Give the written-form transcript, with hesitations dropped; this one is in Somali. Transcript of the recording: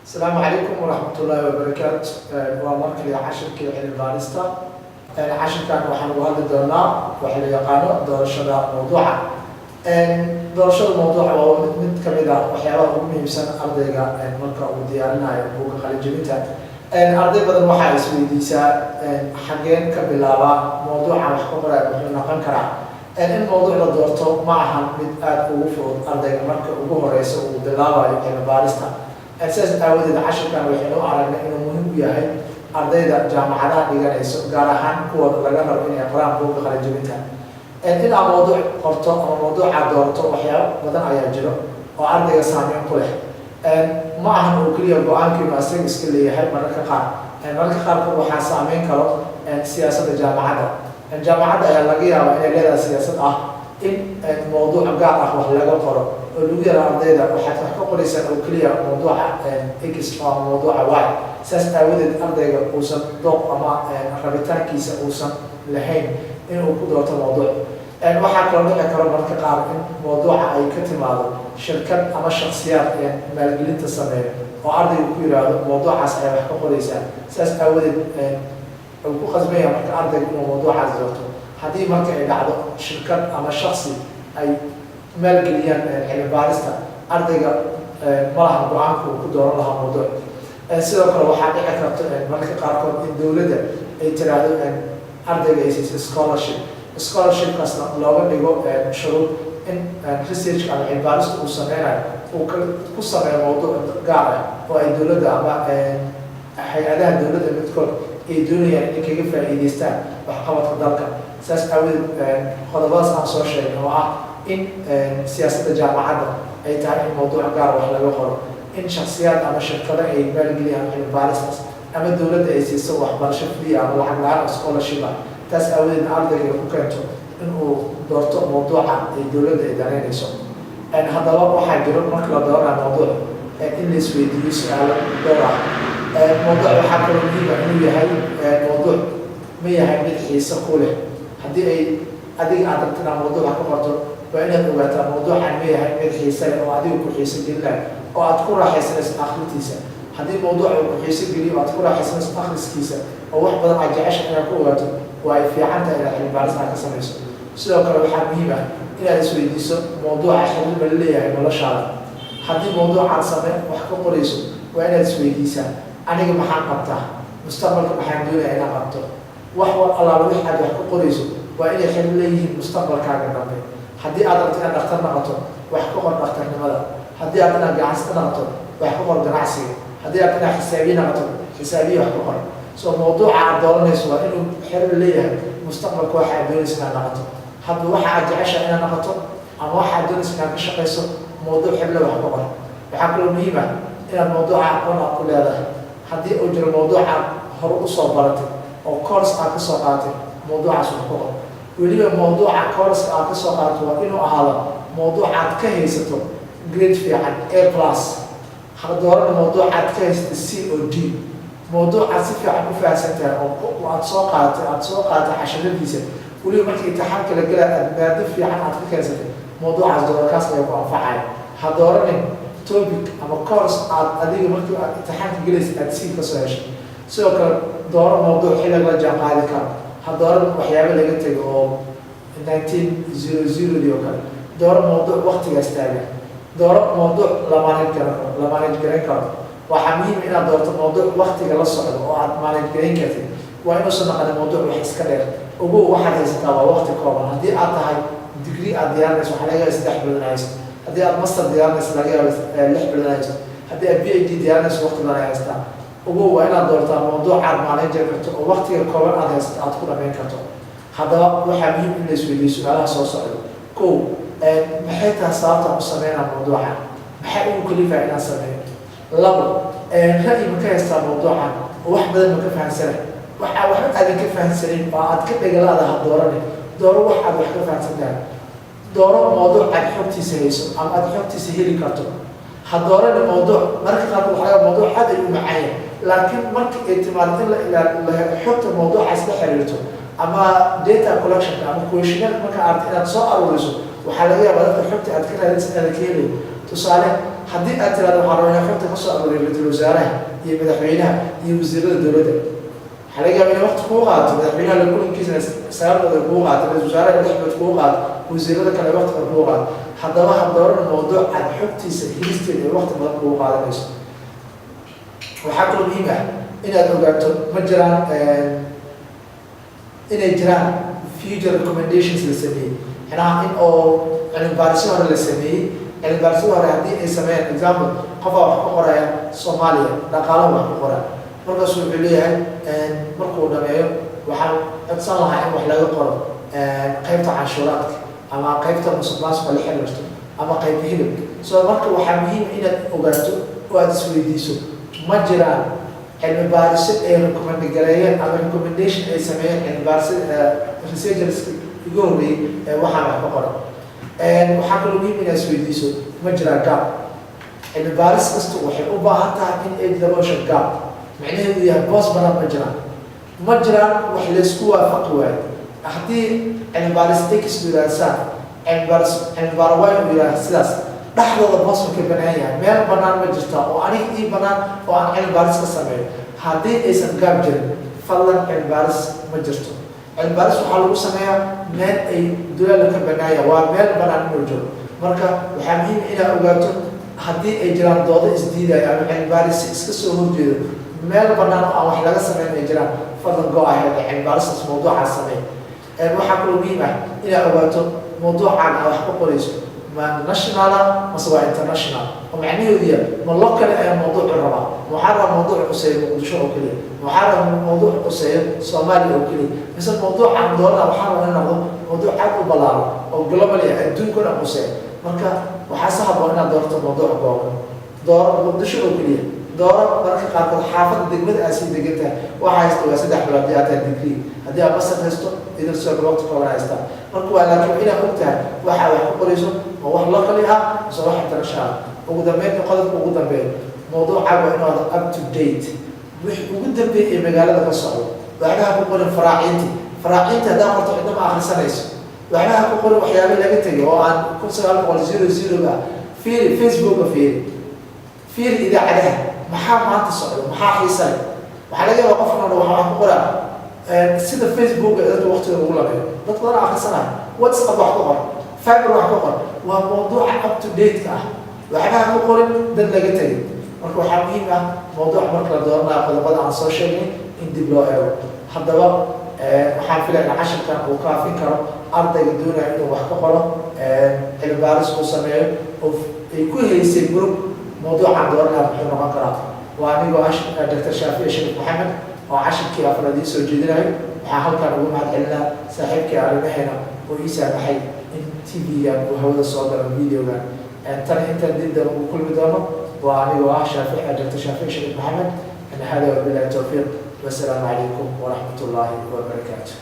Asalaamu calaykum waraxmatullaahi wabarakaatu. Waa mar kale cashirkii cilmi baarista. Cashirkan waxaan ugu hadli doonaa waxa la yaqaano doorashada mawduuca. Doorashada mawduuca waa mid kamid ah waxyaabaha ugu muhiimsan ardayga marka uu diyaarinayo buugga qalinjebinta. Arday badan waxaa isweydiisaa: xageen ka bilaabaa mawduuca wax ka qoraya? Muxuu noqon karaa? In mawduuc la doorto ma ahan mid aada ugu fudud ardayga marka ugu horeysa uu bilaabayo cilmi baarista. Sidaas aawadeed, cashirkan waxaynu u aragnay inuu muhiim u yahay ardayda jaamacadaha dhiganayso, gaar ahaan kuwa laga rabo inay qoraan buugga qalinjebinta. In aad mawduuc qorto ama mawduucaad doorto, waxyaabo badan ayaa jiro oo ardayga saameyn ku leh. Ma ahan oo keliya go-aankiinu asaga iska leeyahay. Mararka qaarkood waxaa saameyn karo siyaasadda jaamacadda. Jaamacadda ayaa laga yaabaa inay leedahay siyaasad ah in mawduuc gaar ah wax laga qoro, oo lagu yara ardayda waxaad wax ka qoraysaan oo keliya mawduuca X ama mawduuca Y. Sidaas aawadeed, ardayga uusan dooq ama rabitaankiisa uusan lahayn inuu ku doorto mawduuc. Waxaa kaloo dhici karo mararka qaar in mawduuca ay ka timaado shirkad ama shaksiyaad maalgelinta sameeyo, oo ardayga ku yiraahdo mawduucaas ayaa wax ka qoraysaa. Sidaas aawadeed uu ku qasbanya marka ardayga inuu mawduucaas doorto. Haddii marka ay dhacdo shirkad ama shaksi ay maalgeliyaan cilmi baarista, ardayga malaha go-aanka uu ku dooran lahaa mawduuc. Sidoo kale, waxaa dhici karto mararka qaarkood in dowladda ay tiraahdo ardayga ay siiso scholarship, scholarshipkaasna looga dhigo shuruud in researchka ama cilmi baarista uu sameynayo uu ku sameeyo mawduuc gaar ah oo ay dowladda ama hay-adaha dowladda midkood ay doonayaan inay kaga faa'iideystaan waxqabadka dalka. Saas aawadeed, qodobadaas aan soo sheegay oo ah in siyaasadda jaamacadda ay tahay in mawduuc gaar wax laga qoro, in shaksiyaad ama shirkado ay maalgeliyaan cilmi baaristaas, ama dowladda ay siiso waxbarasho free ama lacag la-aan oo scholarship ah, taas aawadeedna ardayga ay ku keento in uu doorto mawduuca ay dowladda ay danaynayso. Haddaba, waxaa jiro marka la dooranayo mawduuc in la isweydiiyo su-aalo dhowr ah. Mawduuc waxaa kaloo muhiima inuu yahay mawduuc ma yahay mid xiise ku leh. Haddii ay adiga aad rabto inaad mawduuca ka qorto, waa inaad ogaataa mawduucan ma yahay mid xiise leh oo adiga ku xiise gelinayo oo aad ku raaxaysanayso akhrintiisa. Haddii mawduuca uu ku xiise geliyo oo aad ku raaxaysanayso akhriskiisa oo wax badan aad jecesha inaad ku ogaato, waa ay fiican tahay inaad cilmi baaris aad ka samayso. Sidoo kale, waxaa muhiim ah inaad isweydiiso: mawduuca xiriir ma la leeyahay noloshaada? Haddii mawduucaad same wax ka qorayso, waa inaad isweydiisaa: aniga maxaan qabtaa? Mustaqbalka maxaan doonaya inaan qabto? Wax allaala wix aad wax ka qorayso waa inay xiriir leeyihiin mustaqbalkaaga dambe. Haddii aad rabto inaad dhaktar noqoto, wax ka qor dhakhtarnimada. Haddii aad inaad ganacsi noqoto, wax ka qor ganacsiga. Haddii aad inaad xisaabiye noqoto, xisaabiye wax ka qor. So mawduuca aad dooranayso waa inuu xiriir leeyahay mustaqbalka waxa aad doonaysa inaad noqoto. Hadba waxa aad jeceshahay inaad noqoto ama waxa aad doonaysa inaad ka shaqayso, mawduuc xirle wax ka qor. Waxaa kaloo muhiim ah inaad mawduuca aqoon aad ku leedahay. Haddii uu jiro mawduucaad hore usoo baratay oo course aad ka soo qaadatay, mawduucaas wax ka qor. Weliba mawduuca course aad ka soo qaadato waa inuu ahaado mawduuc aad ka haysato grade fiican, A+. Ha doorana mawduucaad ka haysato C o D. Mawduucaad si fiican u fahamsan tahay oo aad soo qaadatay casharadiisa, weliba markii imtixaanka la gelaa aad maado fiican aad ka keensatay, mawduucaas doorakaas ayaa ku anfacaya. Ha dooranin topic ama course aad adiga markii aad imtixaanka gelaysa aad C kasoo heshay. Sidoo kale, dooro mawduuc xilliga la jaan qaadi karo. Ha dooran waxyaabo laga tego oo 1900dii oo kale. Dooro mawduuc waktigaas taagan. Dooro mawduuc la manage garan karo, la manage garan karo. Waxaa muhiim inaad doorto mawduuc waktiga la socdo oo aad manage garan kartid. Waa inuusan naqanin mawduuc wax iska dheer. Ogow, waxaad haysataa waa waqti kooban. Haddii aad tahay degree aad diyaarinayso, waxaa laga yaaba 3 bilood inaad haysto. Haddii aad master diyaarinayso, laga yaaba 6 bilood inaad haysto. Haddii aad PhD diyaarinayso, waqti badan ay haystaa. Ogow, waa inaad doortaa mawduuc aad manage karto oo waqtiga kooban aad haysato aad ku dhamayn karto. Haddaba, waxaa muhiim in la isweydiiyo su-aalaha soo socdo. Kow, maxay tahay sababtaan u sameynaa mawduuca? Maxaa igu kalifaa inaan sameeyo? Labo, ra'yi ma ka haystaa mawduucan oo wax badan ma ka fahansanay? Waxa waxba aadan ka fahansanayn oo aad ka dhegalaada ha doorane. Dooro wax aad wax ka fahansan tahay. Dooro mawduuc aad xogtiisa hayso ama aad xogtiisa heli karto. Ha doorani mawduuc mararka qaarkood waxaa laga mawduuc aad ay u macaan yahay, laakiin marka ay timaado in la xogta mawduucaas la xiriirto ama data collectionka ama questionnaire marka aad inaad soo aruuriso, waxaa laga yaabaa dadka xogta aad ka raadinaysa inaad ka helayo. Tusaale, haddii aad tirahdo waxaa rabaa inaa xogta kasoo aruuriyo ra-iisul wasaaraha iyo madaxweynaha iyo wasiirada dowladda, waxaa laga yaaba inay waqti kuu qaato. Madaxweynaha la kulankiisana 9 bilood ay kuu qaato, ra-isul wasaaraha 6 bilood kuu qaato, wasiirada kale waqti kale kuu qaato. Haddaba ha dooran mawduuc aad xogtiisa helisteeda ay waqti badan kugu qaadanayso. Waxaa kaloo muhiim ah inaad ogaato ma jiraan inay jiraan future recommendations la sameeyey, macnaha in oo cilmi baarisyo hore la sameeyey. Cilmi baarisyo hore haddii ay sameeyaan, example, qofaa wax ka qoraya Soomaaliya, dhaqaalaha wax ka qoraya, markaasu wuxuu leeyahay markuu dhameeyo, waxaan codsan lahaa in wax laga qoro qaybta canshuuraadka ama qaybta musuq maasuqa la xiriirto ama qaybta hilibka. So marka waxaa muhiim inaad ogaato oo aad isweydiiso, ma jiraan cilmi baariso ay recommend gareeyeen ama recommendation ay sameeyeen cilmi baariso researchers igu horreeyey ee waxaan wax ka qoray? Waxaa kaloo muhiim inaad isweydiiso, ma jiraa gap? Cilmi baaris kasta waxay u baahan tahay in ay daboosho gap, micnaheedu yahay boos banaan ma jiraan. Ma jiraan wax laysku waafaqi waayo? Haddii cilmi baaris X uu yidhaha saan, cilmi baaris cilmi baaro Y uu yidhaha sidaas, dhexdooda boos ma ka banaan yahay? Meel banaan ma jirta oo aniga ii banaan oo aan cilmi baaris ka sameeyo? Haddii aysan gap jirin, fadlan cilmi baaris ma jirto. Cilmi baaris waxaa lagu sameeyaa meel ay dulaala ka banaanya, waa meel banaan inuu jiro. Marka waxaa muhiim inaad ogaato haddii ay jiraan doodo isdiidaya ama cilmi baaris iska soo horjeedo, meel banaan oo aan wax laga sameyn ay jiraan, fadlan go ahead, cilmi baaristaas mawduucaas sameey. Waxaa kaloo muhiim ah inaad ogaato mawduucaaga aad wax ka qorayso ma national ah mase waa international, oo macnaheedu yahay ma local ayaa mawduucu rabaa? Ma waxaa rabaa mawduuc quseeyo Muqdisho oo keliya? Ma waxaa rabaa mawduuc quseeyo Soomaaliya oo keliya? Mise mawduucaan doonaa waxaa rabaa in noqdo mawduuc aad u ballaaran oo globally adduunka o dhan quseeyo? Marka waxaa si habboon inaad doorto mawduuc kooban. Dooro Muqdisho oo keliya, dooro mararka qaarkood xaafadda degmada aad sii degan tahay. Waxaa haysta waa 3 bilood haddii aad tahay degree, haddii aad master haysto idin soo waqti kooban haystaa. Marka waa laakiin inaad og tahay waxa wax ku qorayso ma wax locally ah mise wax international. Ugu dambeynta, qodobka ugu dambeeya, mawduucaaga waa inaad up to date, wixii ugu dambeeyay ee magaalada ka socdo. Waxba ha ku qorin faraaciinti. Faraaciinti haddaa qorto, cidna ma akhrisanayso. Waxba ha ku qorin waxyaaba laga tegay oo aan 1900 ah. Fiiri Facebooka, fiiri, fiiri idaacadaha, maxaa maanta socdo, maxaa xiisa leh? Waxaa laga yaabaa qofkan o dhan waxaa ku qoraa sida Facebooka dadka waqtiga ugu labeeyo, dad badan akhrisanaya. WhatsApp wax ku qor, Viber wax ku qor, waa mawduuca up to date-ka ah. Waxba ha ku qorin dad laga tegay. Marka waxaa muhiim ah mawduuc marka la dooranayo qodobada aan soo sheegnay in dib loo eego. Haddaba waxaan filaya in cashirkan uu kaafin karo ardayga doonaya inuu wax ka qoro, cilmi baaris uu sameeyo oo ay ku haysay murug mawduucaan dooranaya muxuu noqon karaa. Waa anigoo Dr. Shaafici Shariif Maxamed oo cashirkii afraad ii soo jeedinayo. Waxaa halkaan ugu mahad celinaa saaxiibkii arrimaheena oo ii saamaxay in TV-gan uu hawada soo galo videogan. Tan intaan dib dambe ugu kulmi doono, waa anigoo ah Shaafici, Dr. Shaafici Shariif Maxamed. Hada wabillahi towfiiq, wasalaamu calaykum waraxmat ullaahi wabarakaatu.